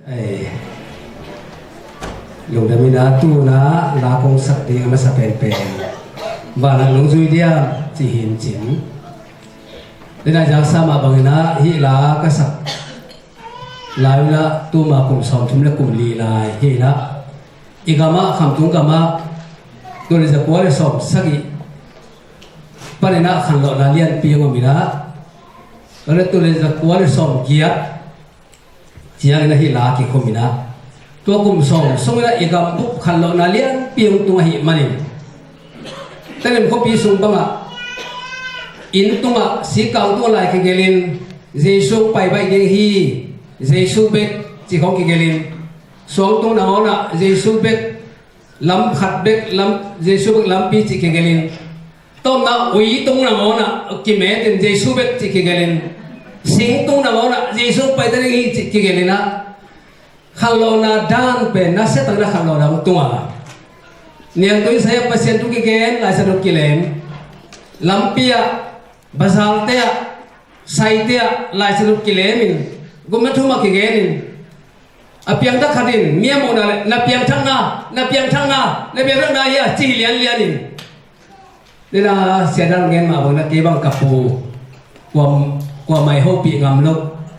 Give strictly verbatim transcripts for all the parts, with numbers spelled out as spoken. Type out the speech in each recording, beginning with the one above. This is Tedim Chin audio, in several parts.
Ei, lungdam ina, tuna la kong sak ding a masa penpen, vanah nong zui diam, ci hi in cin. Dena i zaksa mah bangin ah hih la ka sak lai un ah tuma kum sawmthum le kum li lai hi in ah, i gamah, Khamtung gamah, tul le zakua le sawmsagih panin ah khanlawhna lianpi hong om in ah, tul le zakua le sawmgiat ciangin ah hih la kikhum in ah, tua kum sawm sungin ah i gambup khanlawhna lianpi hong tung ahih manin, Tedim khuapi sung bangah inn tungah, sikang tungah lai kigelin, Jesu pai baih ding hi, Jesu bek, ci khawng kigelin, suang tung nangawnah Jesu bek, lam khat bek, lam, Jesu bek lampi cih kigelin, tawpna ui tung nangawnah kimetin Jesu bek cih kigelin, sing tung nangawnah Jesu pai ta ding hi cih kigelin ah, khanlawhna dan pen nasia takin ah khanlawhna hong tung a, niangtui sai-ah Pasian thu kigen, Lai Siangtho kilem, lampi ah, bazarte ah, saite ah Lai Siangtho kilemin, gupna thu mah kigenin, a piangthak khat in mi a muhna le, "Na piangthakna, na piangthakna, na piangthakna hi a," ci hi lianlianin. Nina, Sia Dan gen mah bangin ah, kei bang ka pu, kua, kuamah i hopih ngam lo.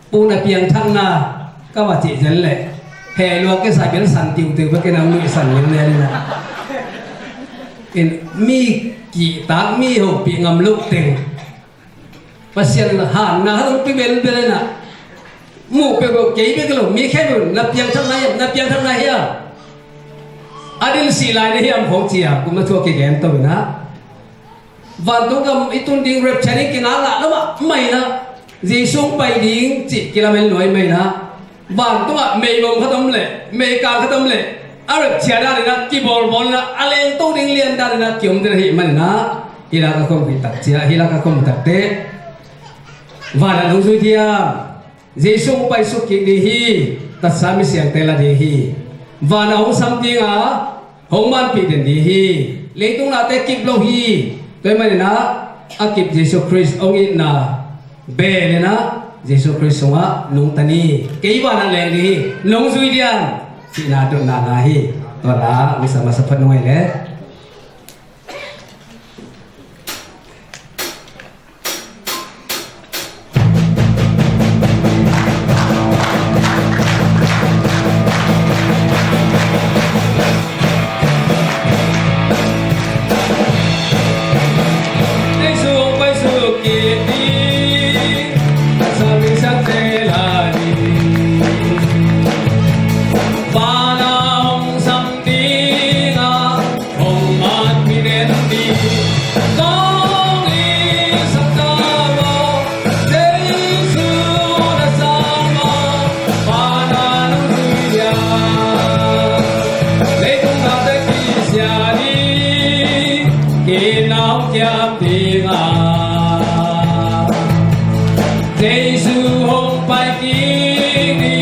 "Pu, na piangthakna," ka va cih zen leh, heh lua kisa bel san tiutiu bek in ah, nuihsan lianlianin ah. In mi kihtak, mi hopih ngam lo teng, Pasian hanna hong pi belbel in ah, muh peuhpeuh, kei bek lo, mi khempeuh, "Na piangthakna hiam, na piangthakna hiam? A din sih lai na hiam?" khawng ci a, gupna thu a kigen to in ah, vantung gam i tun ding, rapture ding kinga lah lo mahmah in ah, Jesu hong pai ding cih kilamen lua ahih manin ah, vantungah meibawm khat om leh, meikang khat om leh, a rapture danin ah kibawlbawl in ah, a lengto ding lian danin ah kiom ding ahih manin ah, hih la ka khum hi tak ciang, hih la ka khum hi tak teh, vanah nong zui diam, Jesu hong paisuk kik ding hi, tatsa misiangte la ding hi, vanah hong sam ding a, hong manpih den ding hi. Leitung nate kip lo hi. Tua ahih manin ah, a kip Jesu Khrist hong itna bel in ah, Jesu Khrist sungah nungta ni. Kei vanah leng ding hi, nong zui diam, cihna dotna la hi. Tua la masa masa phat nung ai le. Hong mat mi nen di, kong i sak ta maw, Jesu na sang maw, pa na nong zui dia. Leitung na te kisia ni, kinau kiam dinga. Jesu hong pai kik ni,